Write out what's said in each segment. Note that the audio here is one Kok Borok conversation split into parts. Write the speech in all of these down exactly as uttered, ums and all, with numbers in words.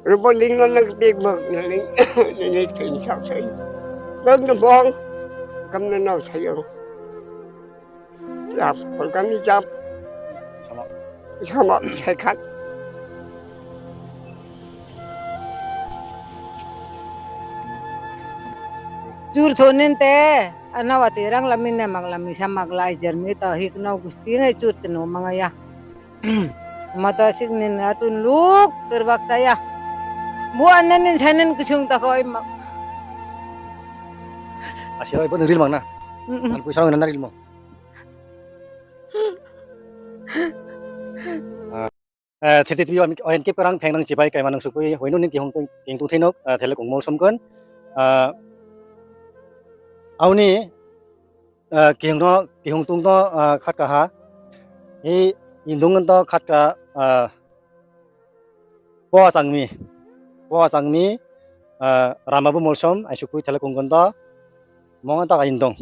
Rubo ling no nang tik bok no ling. Ni tin sok sai. Bok no bong. Kam no no sai yo. Jap, kol kam ni jap. Sama. Sama sai khat. Chur thonin te, anawati rang lamine magla misa magla ijer mi to hik no gusti ngai chur tino mangaya. Mata siknin atun luk kerbak taya. Bu annanin sanin kusung tako imak. Asi oi pun ril mangna. Mm-mm. An puisa rang na ril mo. Eh, thiti twi O N K parang pheng nang chibai kaima nang sukui, hoino ning kihong tung, kihong tung thinok, eh, thele kongmol somkon. Eh, auni, eh, kihong no, kihong tung no, eh, khat kaha. I indung to khat ka, eh, po changmi. Po changmi, eh, rama bu molsom, ai sukui thele kongkon to. Mongan ta indung.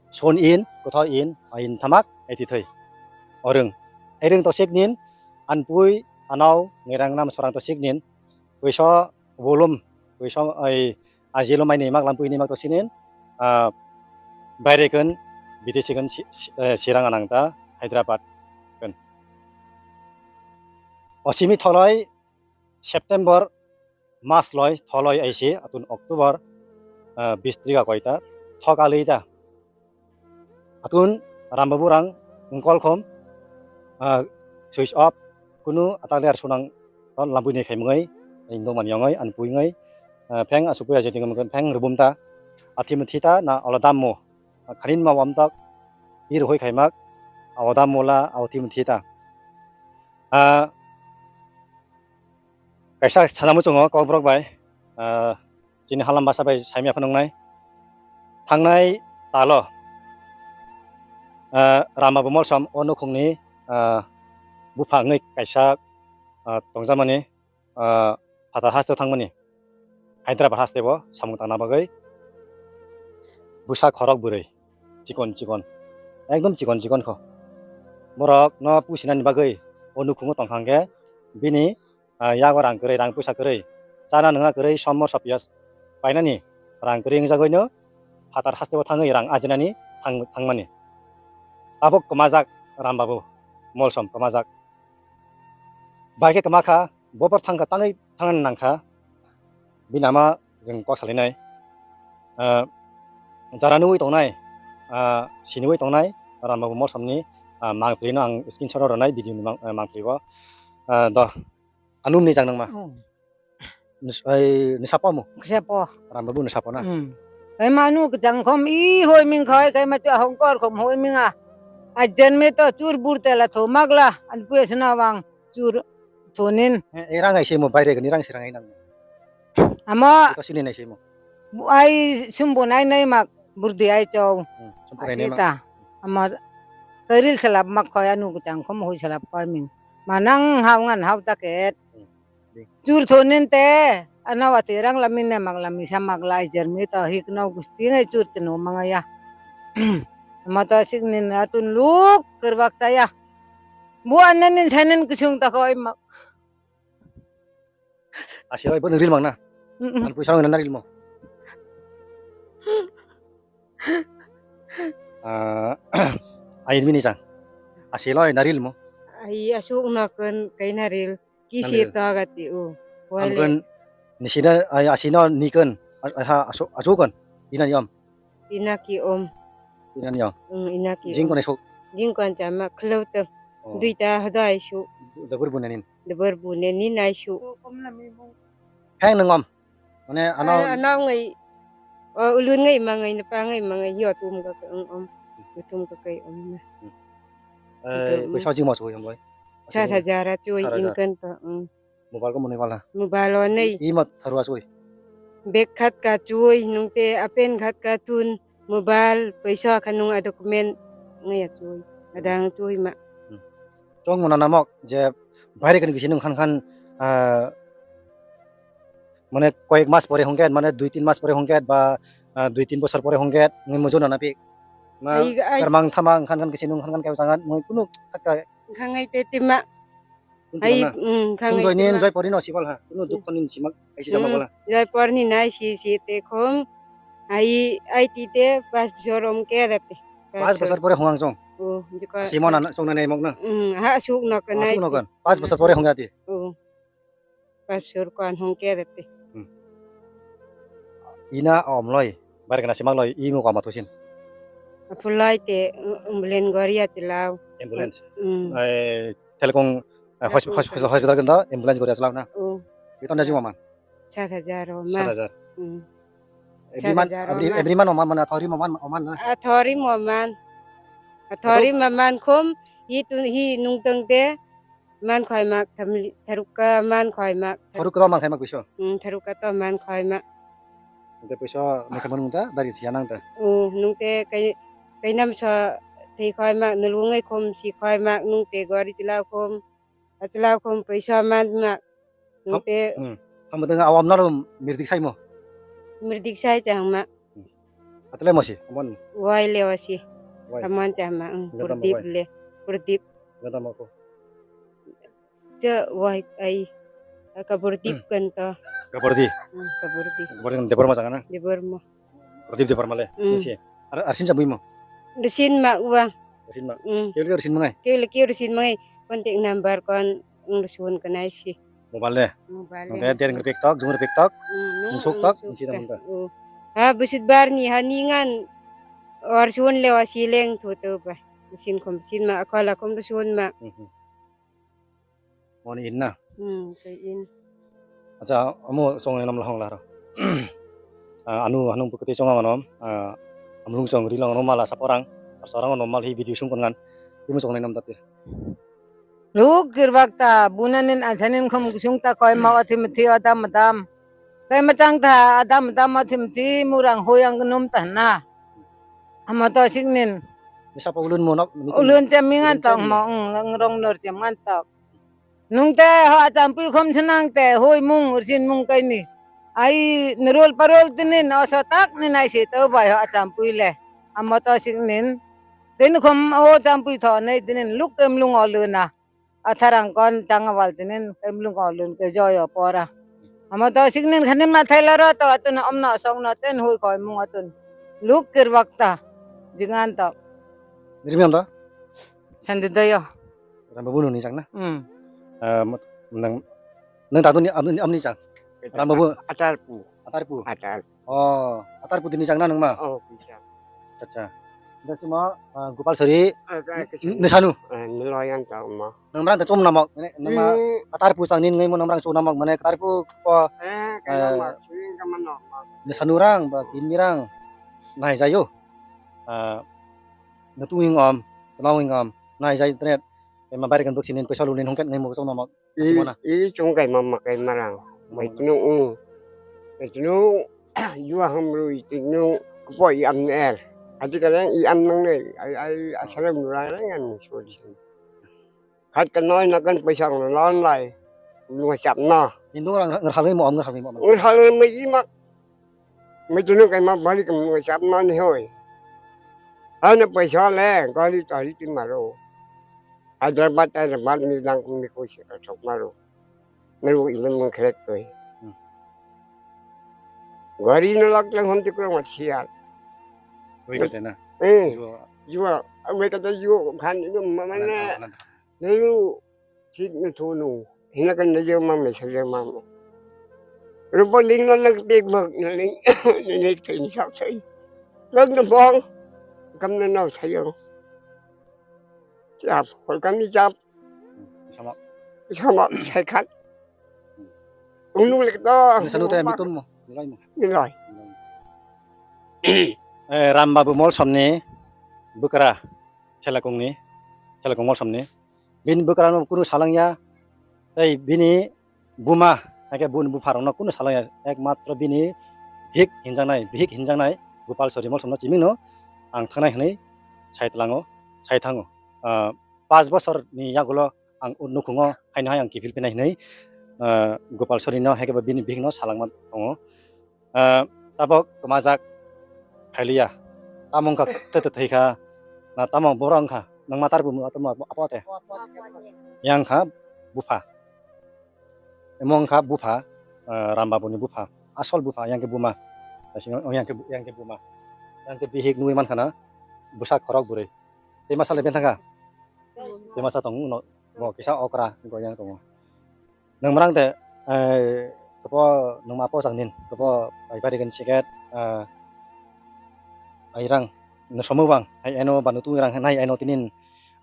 Son in, kotho in, ain thamak, ai tithoi. Orung. Erung to siknin, anpui, anau, ngerang nam sorang to siknin. Puiso, bolum, puiso, ai, ajilo mai ni mak lam pui ni mak to sinin. Ah, baire kun, bidesi kun, si-, si-, eh, sirang anang ta, Hyderabad kun. Osimi tholoi, September, March loi, tholoi aisi, atun October, ah, bis trika koita, thok alita. Atun Rambabu rang ngkol khom, ah, switch off, kunu atak ler sunang ton lampui ni khaimungoi, indong man yongoi, anpui ngoi, ah, pheng asupui aje tingam pheng rubum ta, athi muthi ta, na ola dam mo, khanin ma wam tak, ir hoi khaimak, awa dam mola, awa thi muthi ta. Ah, Kaisa sana muchungo kokborok bai, ah, chini halam basa bai saimya phano wngnai. Thangnai talo, ah, Rama Bumol Som o nukhungni, ah, bupha wngwi kaisa, ah, tongjamani, ah, phatar haste thangmani. Hyderabad haste bo samung tangna bagwi bwsa khorok bwrwi. Chikon chikon, ekdom chikon chikon kho. Borok no pusinani bagwi o nukhungo tongkha hwnkhe bini, ah, yago rang kwrwi, rang puisa kwrwi, chana nwngna kwrwi, somor sopya painani rang kwrwi wngjagwino phatar hasteo thangwi rang ajinani thang-, thangmani. Tabuk kwmajak Rambabu Molsom kwmajak. Bai khe kwma kha, bo por thang kha, tangwi thangnani nang kha, bini ama jwng kok salainai. Ah, jara nugwi tongnai, ah, siniwi tongnai, Rambabu Molsomni, ah, mangpili no ang screenshot rw rwnai video ni mang-, ah, mangpili o. Ah, do, anum ni jang nangma. Oh. Nus-, ai, nisa pomo? Kisa po. Rambabu nisa po na? Hmm. Kai manu kejang khom i hoi ming khai, kai ma chu ahong kor khom hoi ming a. Ajen me to chur bur tela tho magla, an puya sna wang. Chur thonin. Eh, eh, rang ai semo, baire gani rang sirang ai nang. Amo. Ito sini nai semo. Bu ai sumbo nai nai mak burdi ai chau. Hmm, sumbo nai nai mak. Asita. Amo karil salap mak khoya nu kachang khom hui salap khoi ming. Manang hau ngan hau taket. Hmm, di. Chur thonin te. Anawati rang lamin ne mak lami sa mak lai jermi to hik no gusti nai chur tino mangaya. Amo to siknin atun luk kerbak taya. Bu annanin sanin kusung tako oi mak. Asi oi bo nang ril mang na. Mm-mm. An puisa nang ril mo. Ah, ayin mini sang. Asi loi na ril mo. Ai asuk na kan kai na ril. Kisi to agati u. Ang kan nisina ai asino nikon. A-, ha asu-, asukon. Ina yom. Ina ki om. Ina yom. Mm, ina ki. Jingkon esok. Jingkon chama khlo to. Oh. Duita hado ai su. Dabur bunenin. Dabur bunenin ai su. Pheng nangom. Mane ano. Ano ngai. O ulun ngai mangai na pa ngai mangai yo tum ka ka ang om. Tum ka kai om na. Eh, pesa jing mas boy boy. Sa sa jara chui inkan to. Mobile ko muni wala. Mobile o nei. I mat tharu asoi. Bag khat ka chui nung te apen khat ka tun mobile paisa khanung a document ngai a chui. Adang chui ma. Chong mona namok je baire kan kisi nung khan khan, ah, mane koyek mas pore hongket, mane dui tin mas pore hongket ba, ah, dui tin bosor pore hongket ngi mujo nana pi. Ma ai, ai. Kermang thama khan khan kisi nung khan khan kau sangat mui kunu khat ka. Khangai te tima. Ai, mm, khang ai Sundoi ni tima. Joy pori no sibal ha. Kuno Si. Dukho ni simak aisi sama Mm, bala. Joy pori ni nai si si te khum. Ai, ai ti te pas bosor om ke da te. Pas bosor pore hong ang song. Oh, jiko. Simo na song na nei mok na. Mm, ha suk no ka nai. Suk no kan. Pas bosor pore hong ya ti. Oh. Pas bosor ko an hong ke da te. Hmm. Ina om loi. Bar kana simak loi i mo kama tosin. Apulai te, um, ambulance gori ya tilau. Ambulance. Mm. Eh, Telkong, eh, hos-, hos-, hos-, hospital kenda ambulance gori aslam na. Oh. Ito na jima man. Sat hajar o man. Sat hajar. Hmm. Every month, Sat hajar o every, man. Every month o man, man, athori mo man, o man na. Athori mo man. Athori Athori? Ma man khum, hi tu, hi nung tang te, man khoi mak, tharuk ka man khoi mak. Tharuk ka man khoi mak biso? Hmm, tharuk ka to man khoi mak. Nung te puisa mekha manung ta, bari thiya nang ta. Oh, nung te kai, kainam so thei khoi mak, nulungai khum si khoi mak, nung te gori chila khum, achila khum puisa man mak, nung te. Hmm. Hamo tang awam nalo mirdik sai mo? Mirdik sai chang mak. Hmm. Atale mo si, amon? Wai le wasi. Wai. Amon chang mak, hmm, Gadam Purdip wai. Le, Purdip. Gadam ako. Che wai ai. Ka Purdip kan to. Ka Purdi. Hmm, ka Purdi. Ka Purdi kan Debbarma jaga na? Debbarma. Purdip Debbarma le. Hmm. Isi. Ar, arsin jabui mo? Arsin ma uang. Arsin ma. Hmm. Keu le arsin mangai? Keu le keu arsin mangai. Contact number kon ung arsin kanai si. Mobile le? Mobile le. Nang der ngerpek tok, jung ngerpek tok. Hmm, nung suk tok, nung suk tok. Hmm. Ha, busit bar ni ha ningan arsin le wasi leng thu to ba. Arsin khum, arsin ma, akol akhum arsin ma. Hmm, hmm. Moni in na? Hmm, kei in. Acha, amo songnai nom lahong laro. Ah, anu hanung bukti songa mano, ah, amlung song ri long no mala saporang, saporang no mal hi video sung kon ngan. Imo songnai nom dati. Luk kirbak ta, bunanin asanin khum kusung ta koi ma othi mithi adam adam. Kai machang tha, adam, adam, athim thi, murang hoyang num ta na. Ama to siknin. Ni sapa ulun mo nok, ulun cham mingan tong mo, ng, ng rong nor cham ngan tok. Nung te ho acham pui khom thnang te, hoi mung, ursin mung kai ni. Ai, nurul parul tinin, oso tak ni nai se to bai ho acham pui le. Ama to siknin. Tin khom o cham pui tho, nei tinin luk em lung oluna. Atharang kon changawal tinin kemlung kolun ke joyo pora. Amo to siknin khanim na thailaro to atun omno songno ten hui koi mung atun. Luk kirbak ta jingan to. Nirmi anda? Sandi doyo. Ramba bunu ni chang na? Hmm. Eh, nang, nang tatu ni amni, amni chang? Ramba bu? Atarpu. Atarpu. Atarpu. Oh, atar putini changna nangma? Oh, bisa. Acha, acha. Dasima, ah, Gopal Sori, ah, ka, ka, nusanu? Ah, nuloyan ta ma. Nangmrang ta chom namok, ne, nangma hmm. Atar pu changni ngai mo nangmrang chom namok, mane atar pu po, eh, ka eh, namok, swing ka manok ma. Nusanu rang, ba, kinni rang, nai jayo. Ah, nutu wing om, kenal wing om, nai jai tret. Ema bari kan buk sinin pesa lulin hongket ngai mo chom namok. I, Simona. I chung kai mama kai marang. Mama. Mai tunu, mm. Mai tunu, yua ham rui tunu, kpo i am ner. Adi kadang i am nang nei, ai, ai, asarang murang rang an sodi. Khat ka noi na kan paisa ngla lan lai. Nua chap na. Indo rang ngerhalai mo, ngerhalai mo. Ngerhalai mo i mak. Mai tunu kai ma bari kam ngai chap mani hoi. Ana paisa le gari tari ti maro. Hyderabad, Hyderabad ni dang kung ni koi se ka chok maro. Meru ile mung khrek koi. Hmm. Gari no lak lang hom ti kurang mat sial. Koi ka tena. Eh. Jua. Jua. Awe ka ta jua khan ni mama na. Anan, anan. Nelu thik na thunu hina kan na jeng mang na sa jeng mang. Rupa ling na nag big bag na ling na ling thai ni sak sai. Lag na bong kam na nau sai yang. Chap, hol kam ni chap. Sama. Sama sai khat. Unu lek to. Sanu te mitum mo. Nilai mo. Nilai. Eh, Ram Babu Molsom ni bwkra. Chelakung ni, Chelakung Molsom ni. Bini bwkrano kunu salangya, tei bini buma, haikhe bini bupharokno kunu salangya. Ekmatro bini hik hinjaknai, bihik hinjaknai Gopal Sori Molsomno chimino ang thangnai hwnwi sai tlango, sai thango. Ah, panch bosorni yagulo ang o nukhungo haino hai ang kiphil phinai hwnwi, ah, Gopal Sorino haikhe bo bini bihikno salangma tongo. Ah, tabok kwmajak phailiya. Tamo wngkha tete thwikha, na tamo borok wngkha, nwng matar bumo tamo apo te. Yang kha, bupha. Emo wngkha bupha, ah, Rambabuni bupha, asol bupha, yang khe buma. Yang khe, yang khe buma. Yang khe bihik nugwi mankha na bwsa khorok bwrwi. Tei masa le bethangkha? Tei masa tongo, uno bo kisa okra, bo yang tongo. Nwng mrang de, eh, kepo nwng ma pochang nin, kepo pai pari kan siket, eh, ai rang, no somo bang, hai eno ba nutu rang, hai eno tinin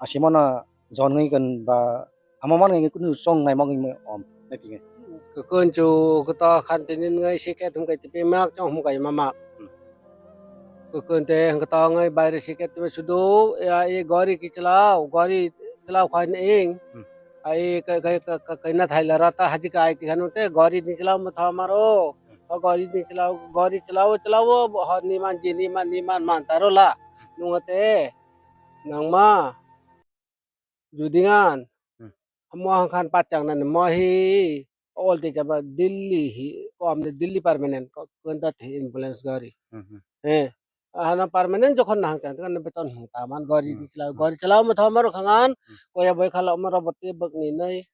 asimo na jon ngai kan ba, amo man ngai kunu song nai mong ngai om, nai tingai. Kekun chu keto khan tinin ngai siket hum kai tipi mak, chong hum kai mama. Hmm. Kukun te hwnkhe tong oi baire sike twi sudu ya, i gori ki chlao, gori chlao khain ing. Hmm. Ai kai, kai, kai, kai, kaina thaila rata haji kai ti khanu te gori ni chlao motha maro. Hmm. O gori ni chlao, gori chlao, chlao bo ho ni man ji ni man, ni man man taro la. Nungo te nangma. Judingan, hmm, mo hangkhan pachang nani mo hi all the jaba Delhi hi, ko amde Delhi permanent ko, ko da the ambulance gari. Hmm, hmm. Eh, ahana permanent jokhon nahang chang kan beton hung taman gari, hmm, di chala, hmm, gari chala mo thama ro khangan, hmm, ko ya boy khala mo robot te bak ni nai.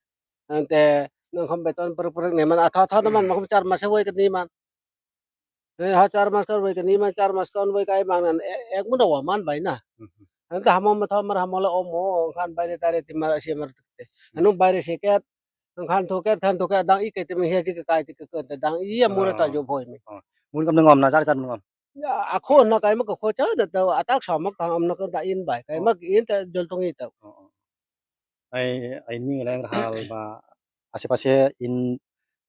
Ante nang kham beton per per ni man atha atha man, hmm, mo char masa wai ka ni man. Eh, ha char mas kan bai kani ma char mas kan bai kai mang nan, e-, ek mun da wa man bai na. Hmm, hmm. Anta hamo ma tha mar hamo la omo khan bai re tare ti mar asi mar te. Hmm. Anu bai re se ket, khan tho ket, khan tho ket, dang i ke te me he ji ke kai ti ke ke dang i ya mura ta, oh, jo bhoi me. Oh. Mun kam nang om na jar jar nang om. Ya, akho na kai ma ko kho cha da ta atak sa ma ka om na ka da in bai kai, oh, ma in ta jol tong i ta. Oh, oh. Ai, ai ni leng hal ba ase pase in,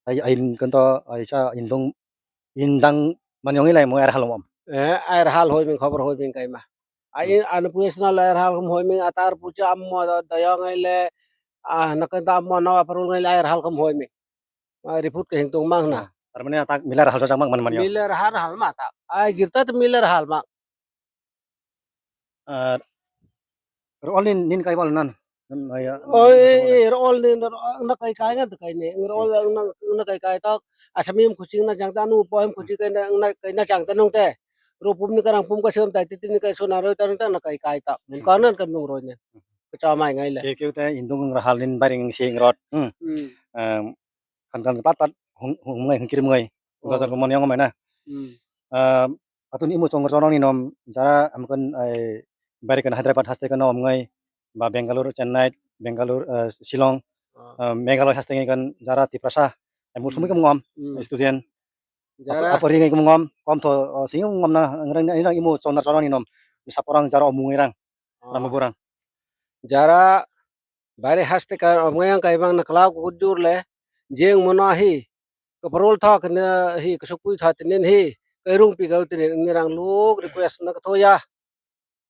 ai, ai in kan to ai sa in dong indang mani ong ilai mo er halom om. Eh, er hal hoi ming khobor hoi ming kaima. A, hmm, in an puisna le er hal hoi ming atar puja ammo da, dayang ai le, ah, na kan da ammo na parul ngai le er hal hoi ming. Ah, report ke hing tung mang na. Ah, tar mane atak milar hal jang mang man mani. Milar har hal ma ta. Ai jirta te milar hal ma. Ah, Rol nin, nin kai bal nan. Nan, ya. Oi, rol nin, na kai kai ngan kai ne. Rol na, na kai kai tok. Asami em kuching na jang ta, anu po em kuching kai na, na kai na jang ta nung te. Ro pum ni karang pum ka sem tai, titi ni kai so na roi ta nung ta na kai kai tok. Mun ka nan kam nung roi ne. Kecha mai ngai le. Ke ke te indung ra hal nin baring sing rot. Hmm. Hmm. Em, kan kan pat pat hung, hung ngai hung kirim ngai. Oh. Gajar ko mani ong mai na. Hmm. Em, atuni imu chongor chorong ni nom jara amkon ai bari kan Hyderabad haste kan om ngai ba Bangalore, Chennai, Bangalore, eh, Shillong, ah, eh, Meghalaya haste ngai kan jara Tiprasa ai musumi, hmm, kam ngom, hmm, student. Jara ap-, apori ngai kam ngom, kom tho, eh, sing ngom na ngrang ngrang imu chongor chorong ni nom saporang jara omung ngai rang. Ah. Nama borang. Jara Bari haste ka omngai ang kaibang na klau kujur le, jeng mono hi, kaprol tho kene hi, kasukui tho tenen hi, kairung pi kau tenen ngerang luk request na katho ya.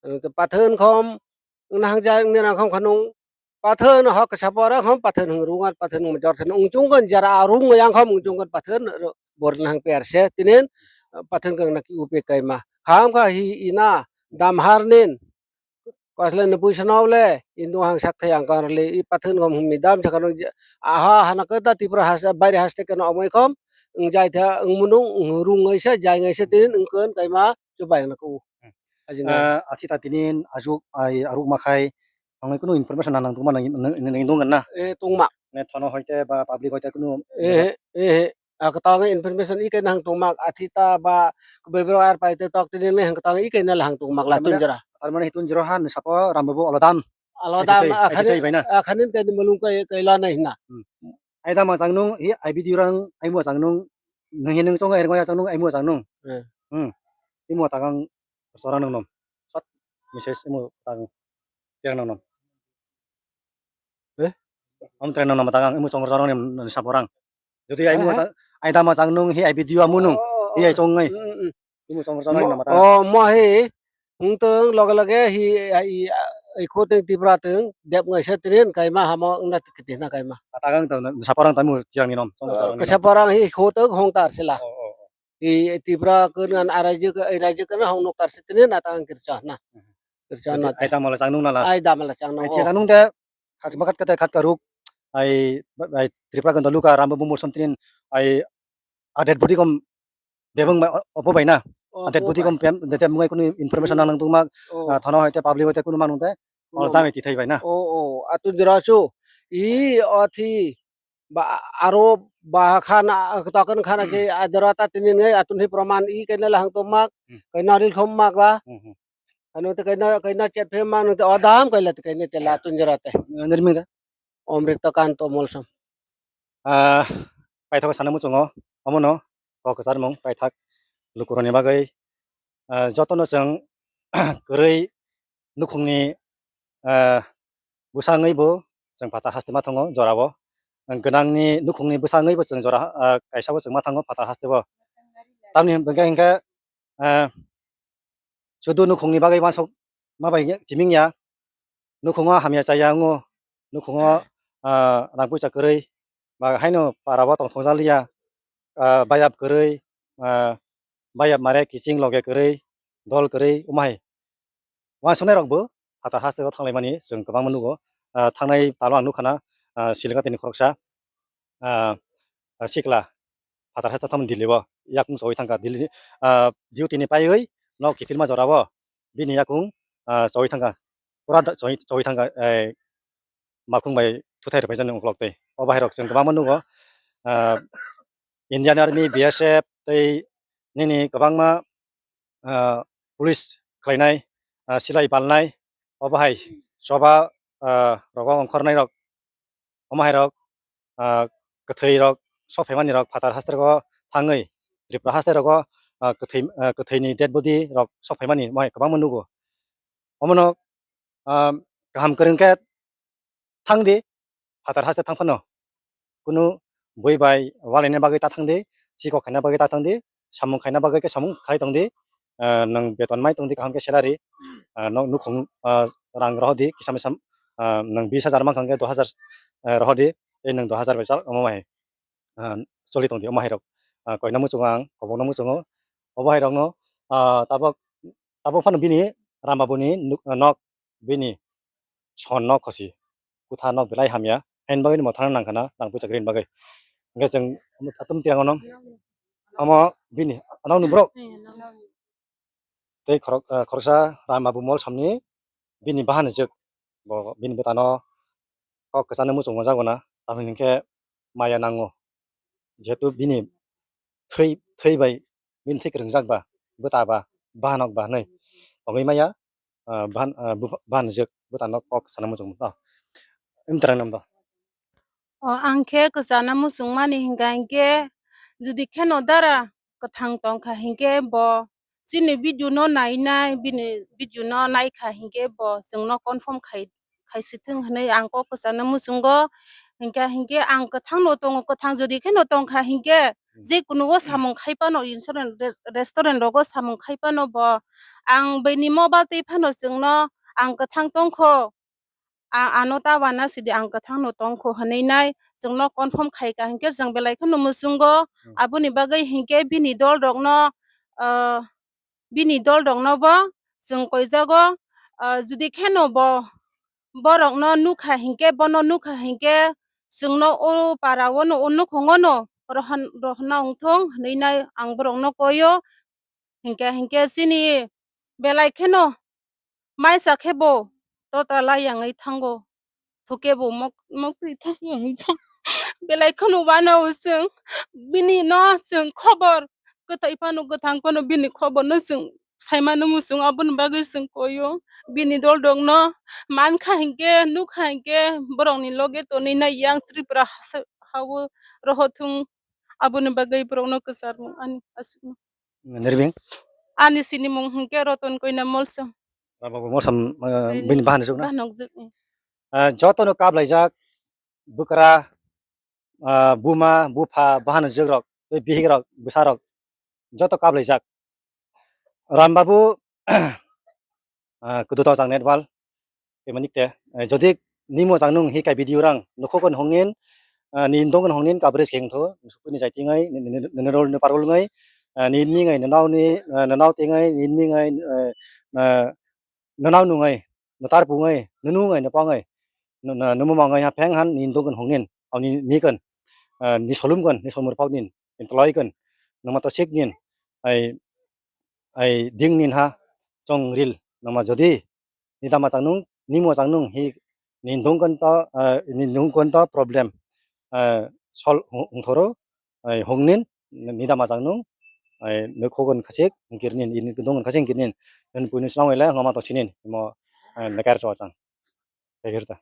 Anu te pathen khom, nahang ja ngerang khom khanung, pathen ho kasapora khom, pathen hung rungan, pathen hung major then ung chung kan jara arung yang khom ung chung kan pathen ro-, bor nahang per se tenen, pathen kang na ki upe kaima. Kham kha hi ina, dam har nen, Kasle ni puisa no le, indung hang sak thai ang kar le, i pathen gom hum ni dam sakano je, aha, hana khe da Tripura has, baire haste keno omoi khom, wng jai tha, wng munung, wng rung ngai sa, jai ngai sa, tinin wng kön kaima, chubai ang na ku. Hmm. Ajing ngai. Ah, athi ta tinin, ajuk, ai, aruk makhai, ang kunu information nang tungma nang, nang, nang, nang, nang, na. Eh, tungma. Ne thono hoite ba public hoite kunu. Eh, eh, eh. Ah, kwtal khe information i khe nang tongmak, athi ta ba bebero ar pai te tok tini le hang kwtal i khe nang hang tongmak la. Tar mane, tun jora. Tar mane hitun jora han sapo ram babu alodam. Alodam, athi tai, athi akhanin, tai bai na. Akhanin khe ni mulung khe, khe la nai hina. Hmm. Ai da ma chang nung, i ai video rang, ai mo chang nung, nung hi nung chong ai rang ya chang nung, ai mo chang nung. Eh. Hmm. I mo takang sorang nung nom. Short message i mo takang tiang nung nom. Eh? Om tren nung nom takang, i mo chong sorang ni sapo rang. Jodi ai mo chang, ai da ma chang nung hi ai video amu nung. Oh, oh, hi ai chong ngai. Mm, mm, mm. Imu chong chang nai nama ta. Oh, mo hi hung tong loge loge hi ai, ai kho teng Tripura teng dep ngai se tren kaima hamo wngna kiti na kaima. Atagang ta saporang tamu chiang ni nom. Chong chang ni nom. Saporang hi kho teng hong tar sila. Oh, oh, oh. Hi Tripura kun ngan arai je, arai je kun hong nok tar se tren atagang kircha na. Mhm. Kircha na. Ai da ma la chang nung na la. Ai da ma la chang nung. Ai thia chang nung de. Khat makat kate khat karuk ai, ai Tripura ganda luka ramba bumur something ai a dead body kom debang bai opo bai na. Oh, a dead body kom pem de tem ngai kunu information nang tungma. Oh. Ah, thana hoite public hoite kunu manung te. Oh. Ol tang iti thai bai na. Oh, oh, atu jora chu I othi ba aro ba khana token khana Hmm. je adara ta tinin ngai atun hi proman i kaina lahang to mak Hmm. kaina ril khom mak la. Hmm, hmm. Ano te kaina kaina chet phe mak no te odam kaila te kaina te la tun jara te. Nirming da? Omrita kan to molsam. Ah, paithak sana muchungo, omono kok kwcharmung paithak lukurokni bagwi, ah, jotono chwng kwrwi nukhungni, ah, bwsangwi bo chwng phatar haste ma thango jorao. Gwnangni nukhungni bwsangwi bo chwng jora, ah, kaisa bo chwng ma thango phatar haste bo. Tamni hwnkhe, hwnkhe, ah, sudu nukhungni bagwi uansuk ma bai chiming ya. Nukhungo hamya chaya wngo, nukhungo, ah, rang puisa kwrwi, ba haino para o tongthokjak liya, ah, bayap kwrwi, ah, bayap mare kiching loge kwrwi, dol kwrwi, omo hai. Uansuknai rok bo phatar haste o thanglaimani chwng kwbangma nugo. Ah, thangnai talo ang nukha na, ah, Siligati ni khoroksa, ah, ah, sikla phatar haste thangmani Delhi o yakung chawi thangkha. Delhi, ah, duty ni paiwi nok kiphilma jora o bini yakung, ah, chawi thangkha. Pura da-, chawi, chawi thangkha, eh, makhung bai thuthai rwpaijaknai uklok tei. O bahai rok chwng kwbangma nugo. Ah, Indian Army, B S F tei nini kwbangma, ah, police khlainai, ah, silai balnai, obo hai choba, ah, rogo ongkhornai rok, omo hai rok, ah, kwthwi rok sok phaimani rok phatar haste rogo thangwi Tripura haste rogo, ah, kwthwi, ah, kwthwini dead body rok sok phaimani omo hai kwbangma nugo. Omono, ah, kaham kwrwng khe thangdi, phatar haste thang phano. Kunu bui bai walaina bagwi ta thangdi, chikok khaina bagwi ta thangdi, samung khaina bagwi khe samung khai tongdi. Ah, nwng beton mai tongdi kaham khe salary, ah, nok nukhung, ah, rang rohordi kisa misa, ah, nwng bis hajar mankha hwnkhe dos hajar, ah, rohordi, tei nwng dos hajar bai chal omo hai, ah, choli tongdi omo hai rok. Ah, koina muchungo ang, kobokno muchungo, obo hai rokno, ah, tabok, tabok phano bini Rambabuni nuk-, nok bini son nok khosi kutha nok belai hamya, haini bagwi nw mothano nangkha na rang puisa kwrwini bagwi. Hwnkhe chwng atum tiyangono omo bini anokni borok tei khorok-, ah, khoroksa Ram Babu mol samni bini bahanjwk bo bini bwtano kok kwchangni muchungo jago na, tamoni hinkhe maya nango. Jehetu bini thwi, thwi bai bini thwi kwrwngjak ba, bwta ba, bahanok ba hwnwi tongwi maya, ah, bahan, ah, bupha-, bahanjwk bwtano kok sana muchung to. Imtarang namdo. O, ang khe kwchana muchungmani hinkha hinkhe, jodi kheno dara kwthang tongkha hinkhe bo chini video no nainai, bini video no naikha hinkhe bo chwngno confirm khai, khaisithwng hwnwi ang kok kwchana muchungo. Hinkha hinkhe ang kwthangno tongo, kwthang jodi kheno tongkha hinkhe, Hmm. jekunu o Hmm. samung khai phano insurance res-, restaurant rogo samung khai phano bo ang bini mobile twi phano chwngno ang kwthang tongkho, a-, ano ta wana sidi ang kwthangno tongkho hwnwi nai chwngno confirm khaikha hinkhe chwng belai kheno muchungo. Hmm. Aboni bagwi hinkhe bini dol rokno, ah, bini dol rokno bo chwng koijago, ah, jodi kheno bo borokno nukha hinkhe, bono nukha hinkhe, chwngno o para o no, o nukhungo no rohon-, rohorna wngthung hwnwi nai ang borokno koio. Hinkhe, hinkhe chini belai kheno maisa khe bo tota lai yangwi thango. Thokebo mok-, moktwi thang wngwi thang. Belai kheno uanao chwng bini no chwng khobor kwthai phano kwthang phano bini khobor no chwng saimano muchung, aboni bagwi chwng koio. Bini dol rok no mankha hinkhe, nukha hinkhe, borok ni loge tonwi nai yang Tripura hasa-, hao rohothung, aboni bagwi borok no kwcharmung ani aswkno. Nirbing? Ani sinimung hinkhe Roton Koina Molsom. Rambabo Molsom, ah, bini bahanjwk na? Bahanjwk. Ah, jotono kablaijak bwkra, ah, buma, bupha, bahanjwk rok, tei bihik rok, bwsa rok, joto kablaijak. Rambabo, ah, kudu to chang net wal. Tei manik te, eh, jodi nimo chang nung hi kai video rang nukho kon hongin, ah, ni dong kon hongin coverage keng tho, sukuni jai tingai, ni, ni, ni, ni rol ni parol ngai, ah, ni mi ngai, ni nau ni, ah, ni nau tingai, ni mi ngai, eh, ah, ni nau nungai, ni tar pungai, ni nungai, ni pangai, ni, ni, ni mo mangai ha pheng han ni dong kon hongin, au ni, ni kon, ah, ni solum kon, ni solmur pau nin, ni toloi kon, ni ma to sik nin, ai, ai ding nin ha, chong ril, ni ma jodi, ni dama chang nung, ni mo chang nung hi, Ni dungkon to, eh, ni dungkon to problem, eh, sol hung-, hungthoro, eh, hungnin, nida majang nung, eh, nukhogon khasik, hingkirnin, ini dungkon khasik hingkirnin. Dan puinu selang wele, ngama to sinin, mo, eh, nekar cho chang. Bekirta.